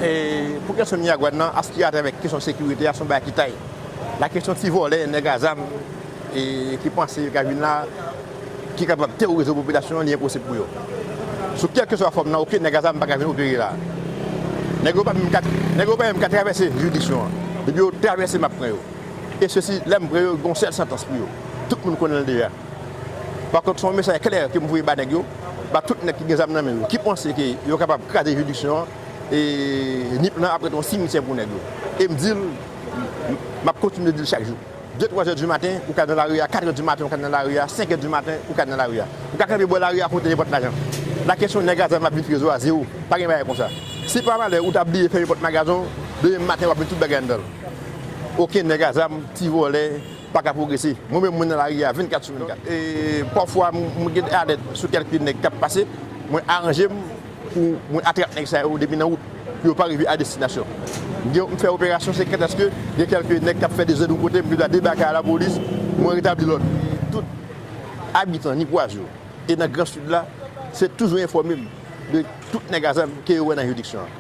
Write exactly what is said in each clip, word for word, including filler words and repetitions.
E pou kesyon Miragwàn nan, aspire atravè kesyon sekirite a, se yon bagay ki tay. La kesyon ti vòlè, nèg a zam, e ki panse yo ka vin la, ki kapab teworize popilasyon an, li enposib pou yo. Sou kèlkeswa fòm nan, okenn nèg a zam pa ka vin opere la. Nèg yo pa menm ka, nèg yo pa menm ka travèse jiridiksyon an. Depi yo travèse, m ap pran yo. E sesi, lè m pran yo, gen yon sèl santans pou yo. Tout moun konnen l deja. Pa kont, se yon mesaj klè ke m voye ba nèg yo, ba tout nèg ki gen zam nan men yo, ki panse ke yo kapab kraze jiridiksyon an, e nip lan ap rete yon simityè pou nèg yo. E m di l, m ap kontinye di l chak jou. De, twa zè di maten, ou ka nan lari a, kat è di maten, ou ka nan lari a, senk è di maten, ou ka nan lari a. Ou ka kanpe bò lari a, pote nenpòt lajan. La kesyon nèg a zam ap vin ti rezo a, zewo. Pa gen bagay konsa. Si pa malè ou ta bliye fèmen pòt magazen w, demen maten w ap met tout bagay anndan l. Okenn nèg a zam, ti vòlè, pa ka pwogrese. Mwen menm, mwen nan lari a vennkat sou vennkat. E pafwa, m, mwen gen alèt sou kèlke nèg k ap pase, mwen aranje m pou mwen atrap nèg sa yo depi nan wout, pou yo pa rive a destinasyon. M gen, m fè operasyon, se kantèske gen kèlke nèg k ap fè dezòd yon kote, m gen dwa debake a lapolis, mwen retabli lòd. Tout abitan Nipwaz yo, e nan Gran Sid la, se toujou enfòme m de tout nèg a zam ke yo wè nan jiridiksyon an.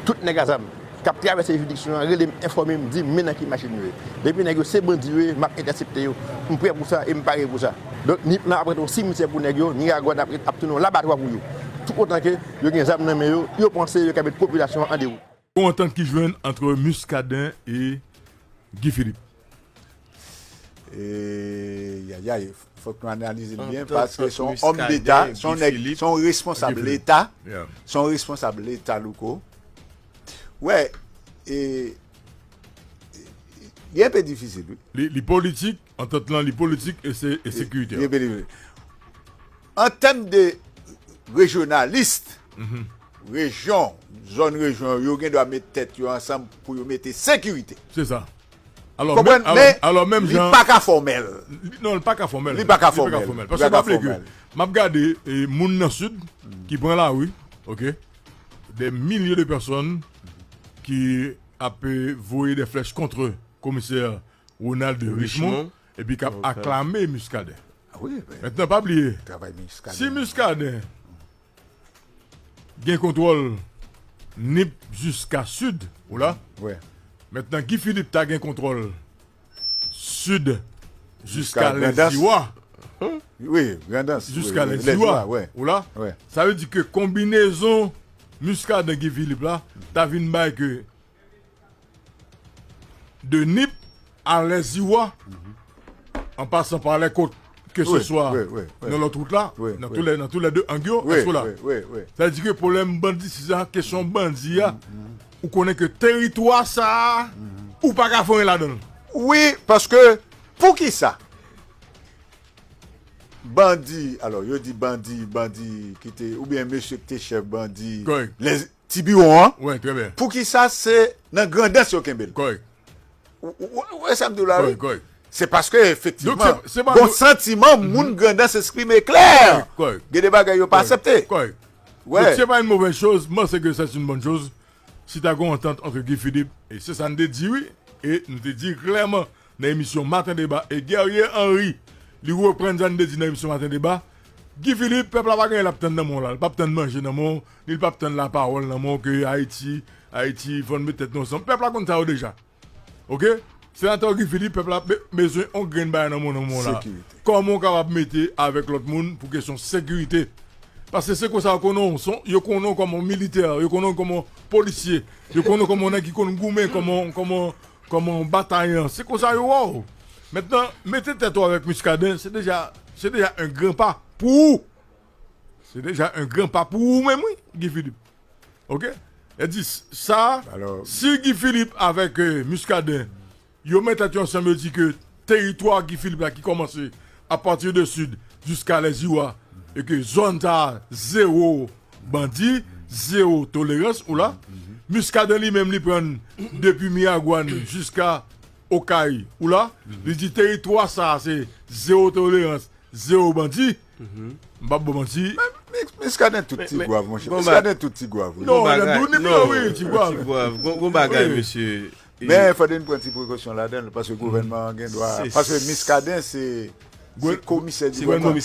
Tout nèg a zam k ap travèse jiridiksyon an rele m, enfòme m, di m men nan ki machin yo ye. Depi nèg yo se bandi yo ye, m ap entèsepte yo. M prè pou sa e m pare pou sa. Donk, nip lan ap rete yon simityè pou nèg yo, Miragwàn ap, ap tounen yon labatwa pou yo. Toutotan ke yo gen zam nan men yo, yo panse yo ka met popilasyon an an dewout. Yon antant ki jwenn ant Muscadin e Guy Philippe. E, yayay, fòk nou analize l byen, paske se yon òm deta, se yon nèg, se yon responsab leta, se yon responsab leta, Louko. Wè, e, li enpe difisil, wi. Li, li politik, antant lan, li politik e se, e sekirite. Li enpe difisil. An tèm de rejyonalis, rejyon, zòn rejyon, yo gen dwa met tèt yo ansanm pou yo mete sekirite. Se sa. Alò, konprann, men, alò, menm jan, li pa ka fòmèl. Non, li pa ka fòmèl. Li pa ka fòmèl. Paske pa bliye ke m ap gade, e, moun nan Sid ki pran lari, oke, des milliers de personnes ki ap, e, voye des flèches contre komisè Ronald Richemond, epi k ap aklame Muscadin. Mentnan, pa bliye, si Muscadin gen kontwòl Nip jiska Sid, ou la. Mentnan, Guy Philippe ta gen kontwòl Sid jiska Lèziwa. Jiska Lèziwa, ou la. Sa vle di ke konbinezon Muscadin, Guy Philippe la ta vin bay ke de Nip a Lèziwa, an pasan pa Lèkòt, keseswa nan lòt wout la, nan tou lè, nan tou lè de ang yo, èske w la? Sa vle di ke pwoblèm bandi, si se kesyon bandi a, ou konnen ke teritwa sa a, ou pa ka fè anyen ladan l. Wi, paske, poukisa? Bandi, alò, yo di bandi, bandi ki te, oubyen mesye ki te chèf bandi, lè, Ti Biwon an. Poukisa se nan Grandans yo kenbe l? Ou wè sa m di w la, wi? Se paske, efektivman, gon santiman moun Grandans eksprime klè. Gen de bagay yo pa aksepte. Donk, se pa yon movèz choz, m panse ke c'est une bonne chose. Si ta gen yon antant ant Guy Philippe, e se sa n te di, wi, e nou te di klèman nan emisyon Maten Deba, e Guerrier Henry, li reprann sa n te di nan emisyon Maten Deba, Guy Philippe, pèp la pa gen anyen l ap tann nan men w la, li p ap tann manje nan men w, ni li p ap tann lapawòl nan men w ke Ayiti, Ayiti, fò n met tèt nou ansanm. Pèp la konn sa yo deja. Oke? Senatè Guy Philippe, pèp la be-, bezwen yon grenn bagay nan men w, nan men w la. Kòman w kapab mete avèk lòt moun pou kesyon sekirite? Paske se konsa yo konnen w, yo konnen w kòm yon militè, yo konnen w kòm yon polisye, yo konnen w kòm yon nèg ki konn goumen, kòm yon, kòm yon, kòm yon batayan. Se konsa yo wè w. Mentnan, mete tèt ou avèk Muscadin, se deja, se deja un grand pas pou ou. Se deja un grand pas pou ou menm, wi, Guy Philippe. Oke? E di sa, si Guy Philippe avèk, e, Muscadin, yo met tèt yo ansanm, yo di ke teritwa Guy Philippe la ki kòmanse apati de Sid jiska Lèziwa, e ke zòn sa a, zewo bandi, zewo tolerans, ou la. Muscadin li menm, li pran depi Miragwàn jiska Okay, ou la. Li di teritwa sa a, se zewo tolerans, zewo bandi. M p ap ba w manti. Muscadin tout ti gwav, monchè. Muscadin tout ti gwav, wi. Non, nan douni m yo, wi, ti gwav. Gon bagay, mesye. Men fòde n pran ti prekosyon ladan l, paske gouvènman an gen dwa, paske Muscadin se, se komisè gouvènman.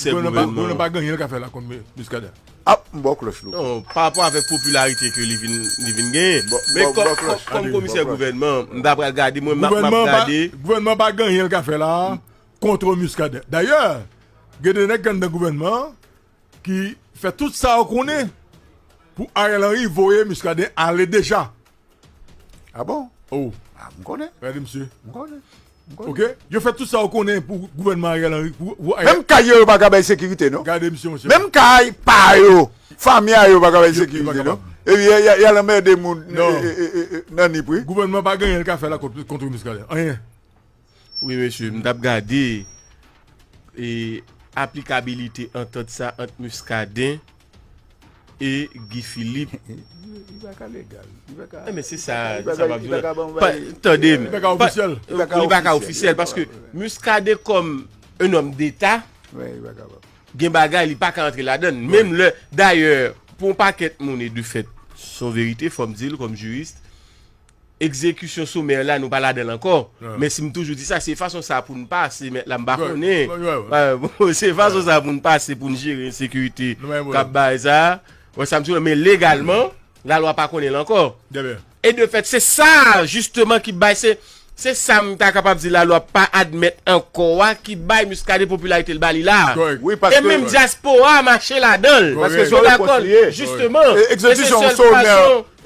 Gouvènman pa gen anyen l ka fè la kont Muscadin. Ap, m ba w klòch, Louko. Non, pa rapò avèk popilarite ke li vin, li vin genyen. Bon, men bon, kòm, bon, kòm, klòch. Kòm komisè gouvènman, m ta pral gade, mwen, m ap, m ap gade. Gouvènman pa gen anyen l ka fè la kont Muscadin. Dayè, gen de nèg anndan gouvènman an ki fè tout sa yo konnen pou Ariel Henry voye Muscadin ale deja. Ah bon? Oh. Ah, m konnen. Gade misye. M konnen. M konnen. Ok? Yo fè tout sa yo konnen pou gouvènman Ariel Henry. Pou, pou Ariel... Menm kay yo, yo pa ka bay sekirite, non? Gade misye, monchè. Menm kay pa yo, fanmi a yo pa ka bay sekirite, non? Epi y a, y a, y a lanmède moun, non, e, e, e, e, nan Nip, wi. Gouvènman pa gen anyen l ka fè la kont, kont Muscadin. Anyen. Wi, mesye, m t ap gade e aplikabilite antant sa ant Muscadin e Guy Philippe. Li pa ka legal. Li pa ka... Eh, men se sa, se sa m ap di w la. Tande m. Li pa ka ofisyèl. Li pa ka ofisyèl paske Muscadin kòm un homme d'État, gen bagay li pa ka antre ladan l. Menm lè, dayè, pou yon pakèt moun, e de fèt, se yon verite, fò m di l kòm jiris, egzekisyon somè la, nou pa ladan l ankò. Men si m toujou di sa, se fason sa pou n pase, mèt la, m pa konnen. Bon, se fason sa pou n pase, pou n jere ensekirite k ap bay sa. Wè sa m di w la, men legalman, lalwa pa konnen l ankò. E de fèt, se sa, jisteman, ki bay, se, se sa m ta kapab di lalwa pa admèt ankò a, ki bay Muscadin popilarite l ba li la. E menm dyaspora mache ladan l. Paske se yon rekòt li ye. Jisteman. E, egzekisyon somè.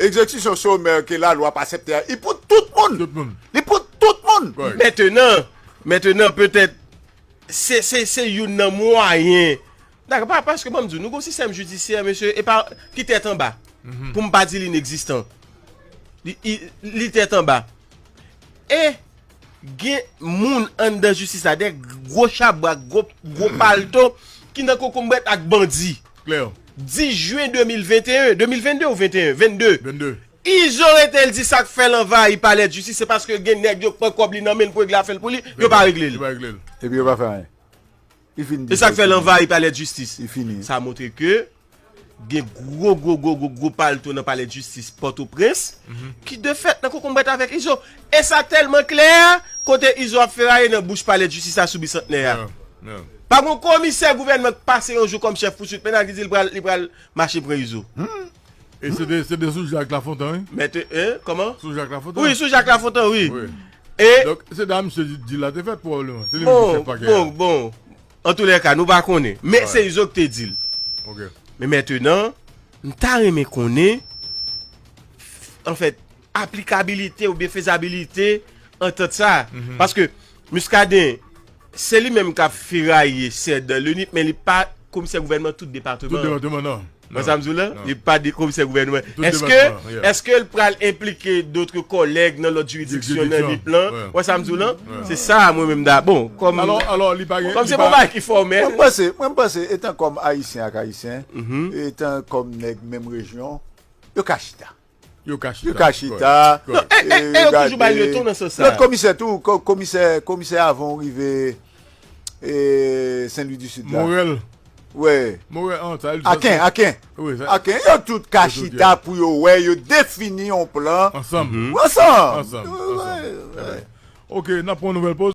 Egzekisyon somè ke lalwa pa aksepte a, li pou tout moun. Tout moun. Li pou tout moun. Mentenan, mentenan, petèt, se, se, se youn nan mwayen. Dakò, pa, paske ban m di w, nou gon sistèm jidisyè, mesye, e pa, ki tèt anba. Pou m pa di l inegzistan. Li, li, li tèt anba. E gen moun anndan jistis la, de gwo chabrak, gwo, gwo palto, ki nan kokonbrèt ak bandi. Klè. Dis jen de mil venteyen, de mil vennde ou venteyen? Vennde. Vennde. Izo rete, l di sa k fè l anvayi palè d jistis, se paske gen nèg yo k pran kòb li nan men l pou regle afè l pou li, yo pa regle l. Yo pa regle l. Epi yo pa fè anyen. Li fin di. Se sa k fè l anvayi palè d jistis. Li fini. Sa montre ke gen gwo, gwo, gwo, gwo, gwo palto nan palè d jistis Pòtoprens, ki de fèt nan kokonbrèt avèk Izo. E sa tèlman klè, kote Izo ap feraye nan bouch palè d jistis la sou Bisantnè a. Pa gon komisè gouvènman k pase yon jou kòm chèf pouswit penal ki di l pral, li pral mache pran Izo. E se te, se te sou Jak Lafontan, wi. Mèt, hein, kòman? Sou Jak Lafontan? Wi, sou Jak Lafontan, wi. Wi. E donk, se da misye di, di la te fèt, pwobableman. Se li menm ki chèf pakè a. Bon, bon. Antoulèka, nou pa konnen. Men se Izo ki te di l. Ok. Men mentenan, m ta renmen konnen, anfèt, aplikabilite oubyen fezabilite antant sa. Paske Muscadin, se li menm k ap feraye Sèdan, Lenip, men li pa komisè gouvènman tout depatman. Tout depatman, non. Wè sa m di w la? Li pa de komisè gouvènman. Èske, èske l pral enplike dòt kòlèg nan lòt jiridiksyon nan Nip lan? Wè sa m di w la? Se sa, mwen menm, da, bon, kòm, kòm se pa yon bagay ki fòmèl. Mwen, m panse, mwen, m panse, etan kòm Ayisyen ak Ayisyen, etan kòm nèg menm rejyon, yo ka chita. Yo ka chita. Yo ka chita. Non, e, e, e yo toujou bay leton nan sans sa. Lòt komisè tou, komisè, komisè avan w rive e, Sen Lwi di Sid la. Morèl. Wi. Morèl, an, sa, Aken, Aken. Wi, sa. Aken, yo tout ka chita pou yo wè, yo defini yon plan. Ansanm. Ansanm. Ansanm. Ok, n ap pran yon nouvèl poz.